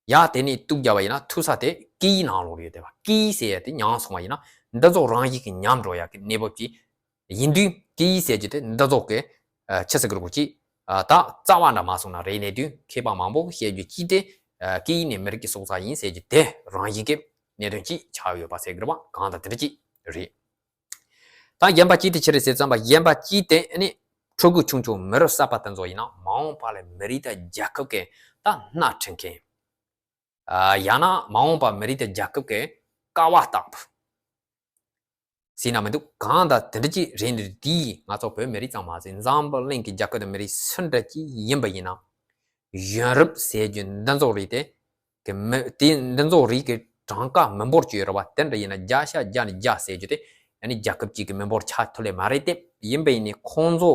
ཡ་དེ་ནས་གཏུག་རྒྱབ་པ་ཡིན་ན་ཐུག་ས་དེ་སྐད་ཡིག་ནང་ལོགས་ཡོད་བསྡད་པ། སྐད་ཡིག་ཟེར་ཡ་དེ་ཉམས་སོང་བ་ཡིན་ན་འདི་ཚོ་རང་བཞིན་གྱིས་ཉམས་འགྲོ་ཡ་གི་གནས་བབ་ཅིག་ཡིན་དུས། སྐད་ཡིག་ཟེར་རྒྱུ་དེ་འདི་ཚོ་གི་ཆི་ཟེར་དགོས་རེད། ཅིག་ད་རྩ་བ་འདྲ་མ་སོང་ན་རེད། གནས་དུས་མཁས་པ་མང་པོ་བཤད་རྒྱུ་ཅིག་དེ་སྐད་ཡིག་ནི་མི་རིགས་ཀྱི་སྲོག་རྩ་ཡིན་ཟེར་རྒྱུ་དེ་རང་བཞིན་གྱི་གནད་དོན་ཅིག་ཆགས་ཡོད་པ་ཟེར་དགོས་རེད་པ། གང་ལྟར་དེ་འདྲ་ཅིག་རེད། ད་གཞན་པ་ཅིག་དེ་ཅི་རེད་ཟེར་ཙམ་པ། གཞན་པ་ཅིག་དེ་ནི་ཕྲུ་གུ་ཆུང་ཆུང་མི་རབས་གསར་པ་དེ་ཚོ་ཡིན་ན་མ་འོངས་པ་ལ་མི་རིགས་དང་རྒྱལ་ཁབ་ཀྱི་ད་སྣེ་ཁྲིད་མཁན། ཨ། ཡང་ན་མ་འོངས་པ་མི་རིགས་དང་རྒྱལ་ཁབ་ཀྱི་ཀ་བ་ལྟ་བུ་ཟེར་ན་མི་འདུག། གང་ལྟར་དེ་འདྲ་ཅིག་རེད། འདི་འདི་ང་ཚོ་བོད་མི་རིགས་ཙམ་མ་ཟད་འཛམ་བུ་གླིང་གི་རྒྱལ་ཁབ་དང་མི་རིགས་སུ་འདྲ་ཅིག་ཡིན་པ་ཡིན་ན། གཞོན་རབས་ཟེར་རྒྱུ་འདི་ཚོ་རིགས་དེ་གི་མི་དེ་འདི་ཚོ་རིགས་ཀྱི་གྲངས་ཀ་མི་འབོར་གྱི་ཡོད་རེད་པ། དེ་འདྲ་ཡིན་ན་བརྒྱ་ཆ་བརྒྱ་ནས་བརྒྱ་ཟེར་རྒྱུ་དེ་ཨ་ནི་རྒྱལ་ཁབ་ཅིག་གི་མི་འབོར་ཆགས་ཐུབ་ལེ་མ་རེད་དེ། ཡིན་པ་ཡིན་ནའི་ཁོང་ཚོ་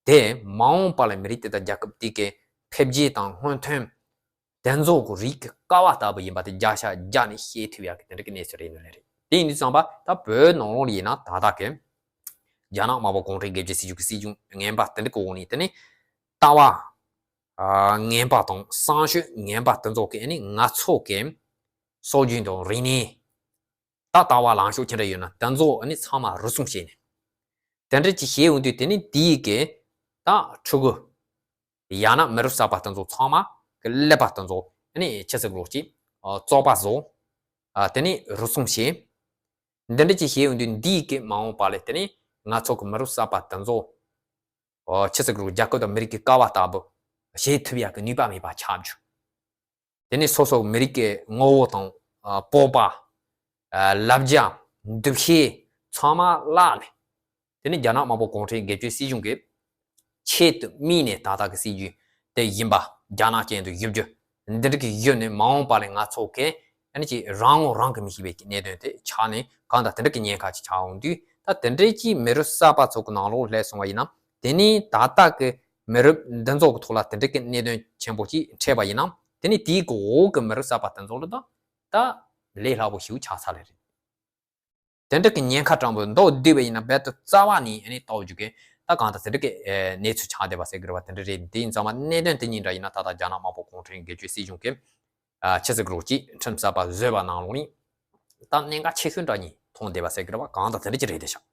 དེ་མ་འོངས་པ་ལ་མི་རིགས་དེ་དང་རྒྱལ་ཁབ་དེ་གའི་འཕེལ་རྒྱས་དང་སྔོན་ཐོན་དེ་ཚོ་གི་རིགས་ཀྱི་ཀ་བ་ལྟ་བུ་ཡིན་པ་དེ་བརྒྱ་ཆ་བརྒྱ་ནས་ཤེས་ཐུབ་ཡག་གི་དེ་འདྲ་གི་གནས་ཚུལ་རེད་ནི་རེད། དེ་ཡིན་དུས་ཙམ་པ་ད་བོད་ནང་ལོགས་ལ་ཡིན་ན་ད་ལྟ་གི་རྒྱ་ནག་དམར་པོ་གུང་ཁྲན་སྒེར་གཅོད་སྲིད་གཞུང་གི་སྲིད་གཞུང་ངན་པ་དེ་འདྲ་གི་འོག་ནས། དེ་ནས་ལྟ་བ་ངན་པ་དང་བསམ་སྤྱོད་ངན་པ་དེ་ཚོ་གི་ཨ་ནི་ང་ཚོ་གི་སྲོལ་རྒྱུན་དང་རིག་གནས། ད་ལྟ་བ་ལངས་ཕྱོགས་ཅི་འདྲ་ཡོད་ན་དེ་ཚོ་ཨ་ནི་ཚང་མ་རུལ་སུངས་བྱས་ནས། དེ་འདྲ་ཅིག་བྱས་ཡོང་དུས་དེ་ནི་དེའི་གི་ད་ཕྲུ་གུ། ཡང་ན་མི་རབས་གསར་པ་དེ་ཚོ་ཚང་མ་གི་ཀླད་པ་དེ་ཚོ་ཨ་ནི་ཆི་ཟེར་དགོས་རེད། ཅིག་བཙོག་པ་བཟོ། ཨ། དེ་ནི་རུལ་སུངས་བྱས། འདི་འདྲ་ཅིག་བྱས་ཡོང་དུས་འདིའི་གི་མ་འོངས་པ་ལ་དེ་ནི་ང་ཚོ་གི་མི་རབས་གསར་པ་དེ་ཚོ། ཨོ། ཆི་ཟེར་དགོས་རེད། རྒྱལ་ཁབ་དང་མི་རིགས་ཀྱི་ཀ་བ་ལྟ་བུ་བྱེད་ཐུབ་ཡག་གི་ནུས་པ་མེད་པ་ཆགས་རྒྱུ། དེ་ནས་སོ་སོ་མི་རིགས་ཀྱི་ངོ་བོ་དང་། ཨ། སྤོབས་པ། ཨ། ལབ་རྒྱ། འདུ་ཤེས་ཚང་མ་བརླག་ནས། དེ་ནས་རྒྱ་ནག་དམར་པོ་གུང་ཁྲན་སྒེར་གཅོད་སྲིད་གཞུང་གིས་ཆེད་དུ་དམིགས་ནས་ད་ལྟ་གི་སྲིད་ཇུས་དེ་ཡིན་པ། རྒྱ་ནག་ཅན་དུ་བསྒྱུར་རྒྱུ། འདི་འདྲ་གི་བསྒྱུར་ནས་མ་འོངས་པ་ལ་ང་ཚོ་གི་ཨ་ནི་ཅིག་རང་ངོ་རང་གིས་མི་ཤེས་པའི་གནད་དོན་དེ་ཆགས་ནས། གང་ལྟར་དེ་འདྲ་གི་ཉེན་ཁ་ཅིག་ཆགས་འོང་དུས། ད་དེ་འདྲའི་ཅིག་མི་རབས་གསར་པ་ཚོ་གི་ནང་ལོགས་སླེབས་སོང་བ་ཡིན་ན། དེ་ནས་ད་ལྟ་གི་མི་རབས་འདི་ཚོ་གི་ཐོག་ལ་དེ་འདྲ་གི་གནད་དོན་ཆེན་པོ་ཅིག་འཕྲད་པ་ཡིན་ན། དེ་ནས་དེའི་གི་འོག་གི་མི་རབས་གསར་པ་དེ་ཚོ་ལ་ད་ད་ལས་སླ་པོ་ཞིག་ཆགས་ཚར་ལེ་རེད། དེ་འདྲ་གི་ཉེན་ཁ་དྲང་པོ་མདོར་བསྡུས་པ་ཡིན་ན་རྦད་དེ་རྩ་བ་ནས་ཨ་ནི་རྟོགས་རྒྱུ་གི་ད་གང་ལྟར་དེ་འདྲ་གི་ཨེ་གནས་ཚུལ་ཆགས་བསྡད་པ་ཟེར་གི་རེད་པ། དེ་འདྲ་རེད། དེ་ཡིན་ཙང་མ་གནད་དོན་དེ་གཉིས་འདྲ་ཡིན་ན་ད་ལྟ་རྒྱ་ནག་དམར་པོ་གུང་ཁྲན་སྒེར་གཅོད་སྲིད་གཞུང་གིས། ཨ། ཆི་ཟེར་དགོས་རེད། ཅིག་ཁྲིམས་གསར་པ་བཟོས་པ་ནང་ལོགས་ནས་ད་གནད་འགག་ཆེ་ཤོས་འདྲ་གཉིས་མཐོང་བསྡད་པ་ཟེར་གི་རེད་པ། གང་ལྟར་དེ་འདྲ་ཅིག་རེད་བསྡད་ཤག།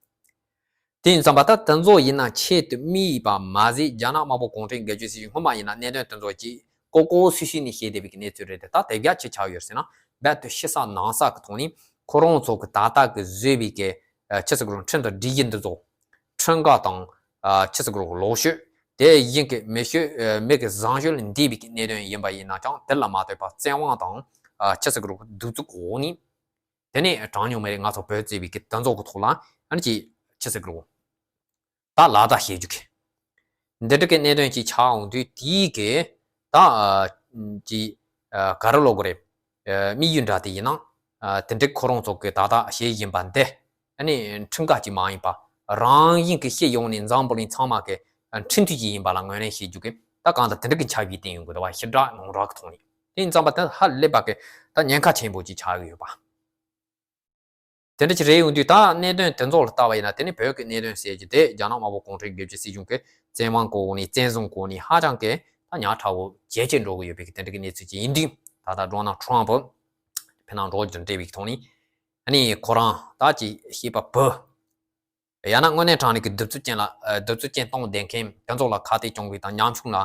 དེ་ཡིན་ཙང་མ་ད་དེ་ཚོ་ཡིན་ན་ཆེད་དུ་དམིགས་པ་མ་ཟད། རྒྱ་ནག་དམར་པོ་གུང་ཁྲན་སྒེར་གཅོད་སྲིད་གཞུང་སྔོན་མ་ཡིན་ན་གནད་དོན་དེ་ཚོ་ཅིག་ལྐོག་ལྐོག་སུད་སུད་ནས་བཤད་བསྡད་པའི་གནས་ཚུལ་རེད་དེ། ད་དེ་ག་ཅིག་ཆགས་ཡོད་ཟེར་ན། རྦད་དེ་ཕྱི་གསལ་ནང་གསལ་གི་ཐོག་ནས་ཁོ་རང་ཚོ་གི་ད་ལྟ་གི་བཟོས་པའི་གི། ཨ། ཆི་ཟེར་དགོས་རེད། ཁྲིམས་དང་སྒྲིག་གཞི་འདི་ཚོ། ཁྲིམས་འགལ་དང་། ཨ། ཆི་ཟེར་དགོས་རེད། ལོག་ཤོས། དེ་ཡིན་གི་མེད་ཤོས། ཨ། མེད་གི་བཟང་ཤོས་ལ་འདས་པའི་གི་གནད་དོན་ཡིན་པ་ཡིན་ན་ཀྱང་། དེ་ལ་མ་ལྟོས་པར་བཙན་དབང་དང་། ཨ། ཆི་ཟེར་དགོས་རེད། གདུག་རྩུབ་འོག་ནས། དེ་ནས་གྲངས་ཉུང་མི་རིགས་ང་ཚོ་བོད་ཟེར་བའི་གི་དེ་ཚོ་གི་ཐོག་ལ་ཨ་ནི་ཅིག་ཆི་ཟེར་དགོས་རེད། ད་ལག་བརྡ་བཤད་རྒྱུ་གི་འདི་འདྲ་གི་གནད་དོན་ཅིག་ཆགས་འོང་དུས། དེའི་གི་ད། ཨ། ཅིག་ཨ། ག་རེ་ལབ་དགོས་རེད། ཨ། དམིགས་ཡུལ་འདྲ་དེ་ཡིན་ན། ཨ། དེ་འདྲའི་ཁོ་རང་ཚོ་གི་ད་ལྟ་བྱས་བཞིན་པ་འདི་ཨ་ནི་ཁྲིམས་འགལ་ཅིག་མ་ཡིན་པ། རང་བཞིན་གི་སྤྱི་ཡོངས་ནས་འཛམ་བུ་གླིང་ཚང་མ་གི་ཁྲིམས་མཐུན་ཅིག་ཡིན་པ་ལ་ངོས་ལེན་བྱེད་རྒྱུ་གི་ད་གང་ལྟར་དེ་འདྲ་གི་ཆ་བཞག་བསྟན་ཡོང་གི་འདུག་པ། ཕྱི་དྲག་ནང་དྲག་གི་ཐོག་ནས། དེ་ཡིན་ཙང་མ་ད་ཧ་ལས་པ་གི་ད་ཉེན་ཁ་ཆེན་པོ་ཅིག་ཆགས་ཀྱི་ཡོད་པ། དེ་འདྲ་ཅིག་རེད་ཡོང་དུས། ད་གནད་དོན་དེ་ཚོ་ལ་ལྟ་བ་ཡིན་ན། དེ་ནི་བོད་ཀྱི་གནད་དོན་ཟེར་རྒྱུ་དེ་རྒྱ་ནག་དམར་པོ་གུང་ཁྲན་སྒེར་གཅོད་སྲིད་གཞུང་གིས་བཙན་དབང་གི་འོག་ནས། བཙན་བཟུང་གི་འོག་ནས་ཧ་ཅང་གི་ད་ཉག་ཕྲ་བོ་ཇེ་ཆེར་འགྲོ་གི་ཡོད་པའི་གི་དེ་འདྲ་གི་གནས་ཚུལ་ཅིག་ཡིན་དུས། ད་ལྟ་ཌོ་ནལ་ཊམ་ཕུ་ཕེབས་གནང་འགྲོ་རྒྱུ་འབྲེལ་བའི་ཐོག་ནས། ཨ་ནི་ཁོ་རང་ད་ཅིག་བཤད་པ་བུ། ཡང་ན་དངོས་གནས་དྲང་གནས་ཀྱི་གདུག་རྩུབ་ཅན་ལ། ཨ། གདུག་རྩུབ་ཅན་གཏོང་བསྡད་མཁན་དེ་ཚོ་ལ་ཁ་གཏད་གཅོག་པའི་དང་ཉམ་ཆུང་ལ་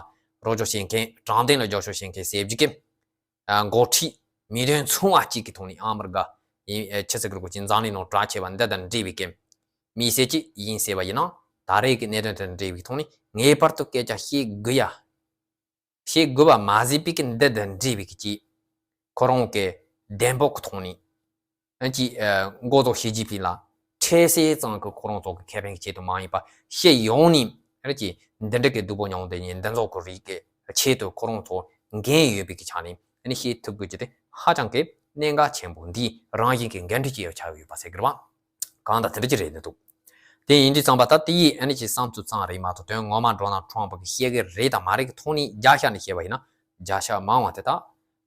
རོགས་སྐྱོར་བྱེད་མཁན། དྲང་བདེན་ལ་རྒྱབ་སྐྱོར་བྱེད་མཁན་ཟེར་རྒྱུ་གི། ཨ། འགོ་ཁྲིད་མི་དོན་ཆུང་བ་གཅིག་གི་ཐོག་ནས་ཨ་མི་རི་ཀ་ཡིན། ཨ། ཆི་ཟེར་དགོས་རེད། ཅིག་འཛམ་གླིང་ནང་གྲགས་ཆེ་བ་འདི་དང་འབྲེལ་བའི་གི་ མི་སེར་ཅིག་ཡིན་ཟེར་བ་ཡིན་ན། ད་རེས་ཀྱི་གནད་དོན་དེ་འབྲེལ་བའི་ཐོག་ནས་ངེས་པར་དུ་སྐད་ཆ་བཤད་དགོས་ཡ། བཤད་དགོས་པ་མ་ཟད་པའི་གི་འདི་དང་འབྲེལ་བའི་གི་ཅིག་ཁོ་རང་གི་བདེན་པོ་གི་ཐོག་ནས། ཨ་ཅིག་ཨ་འགོ་ཚོགས་ཞི་ཅིན་ཕིང་ལ་འཕྲལ་སེལ་ཙང་གི་ཁོ་རང་ཚོ་གི་ཁེ་ཕན་གྱི་ཆེད་དུ་མ་ཡིན་པ་ཕྱི་ཡོང་ནས། ཨ་ཅིག་འདི་འདྲ་གི་སྡུག་པོ་མྱོང་དེ་ཉིད་འདི་ཚོ་གི་རིགས་ཀྱི་ཆེད་དུ་ཁོ་རང་ཚོ་འགན་ཡོད་པའི་གི་ཆ་ནས། ཨ་ནི་བཤད་ཐུབ་དགོས་ཀྱི་དེ་ཧ་ཅང་གི་གནད་འགག་ཆེན་པོ། འདི་རང་བཞིན་གྱི་འགན་འཁྲི་ཅིག་ཡོད་ཆགས་ཡོད་པ་ཟེར་གི་རེད་བ། གང་ལྟར་དེ་འདྲ་ཅིག་རེད་འདུག་དེ་ཡིན་དུས་ཙམ་པ་ད་དེ་ཡིས་ཨ་ནི་ཅིག་བསམ་ཚུལ་ཙམ་རེད་མ་གཏོགས། དོན་ངོ་མ་ཌོ་ནལ་ཊམ་ཕི་གི་བཤད་གི་རེད་དང་མ་རེད་གི་ཐོག་ནས་བརྒྱ་ཆ་ནས་བཤད་པ་ཡིན་ན། བརྒྱ་ཆ་མང་བ་དེ་དག་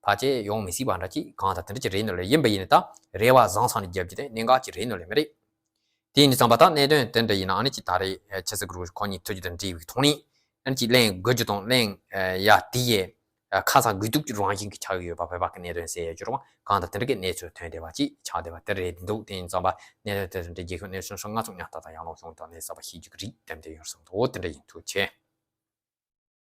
ཕལ་ཆེར་ཡོང་མི་སྲིད་པ་འདྲ་ཅིག་གང་ལྟར་དེ་འདྲ་ཅིག་རེད་འདུག་ལེ། ཡིན་པ་ཡིན་ནི་ད་རེ་བ་བཟང་ས་ནས་རྒྱབ་རྒྱུ་དེ་གནད་འགག་ཅིག་རེད་འདུག་ལེ། མི་རེད། དེ་ཡིན་དུས་ཙམ་པ་ད་གནད་དོན་དེ་འདྲ་ཡིན་ན། ཨ་ནི་ཅིག་ད་རེས་ཆབ་སྲིད་ཀྱི་རུ་ཁོ་གཉིས་ཐུག་རྒྱུ་དང་འབྲེལ་བའི་ཐོག་ནས། ཨ་ནི་ཅིག་གླེང་དགོས་རྒྱུ་དང་གླེང་ཡ་དེ་ཡས་ཁ་ཚ་དགོས་གཏུགས་ཀྱི་རང་བཞིན་གྱི་ཆགས་ཡོད་པ། བོད་པ་གི་གནད་དོན་ཟེར་ཡ་ཅིག་རེད་བ། གང་ལྟར་དེ་འདྲ་གི་གནས་ཚུལ་ཐོན་བསྡད་པ་ཅིག་ཆགས་བསྡད་པ་དེ་རེད་འདུག་དེ་ཡིན་ཙམ་པ་གནད་དོན་དེ་འདྲ་རྒྱལ་ཁབ་གནས་ཚུལ་སོ་སོ་ང་ཚོ་ཉག་ཏག་ཏག་ཡང་ལོག་བྱུང་དང་གནས་ཚུལ་ཞིག་རིགས་དེ་འདྲ་ཡོད་བསམ་འདུག་དེ་འདྲ་ཡིན། ཐུགས་རྗེ་ཆེ།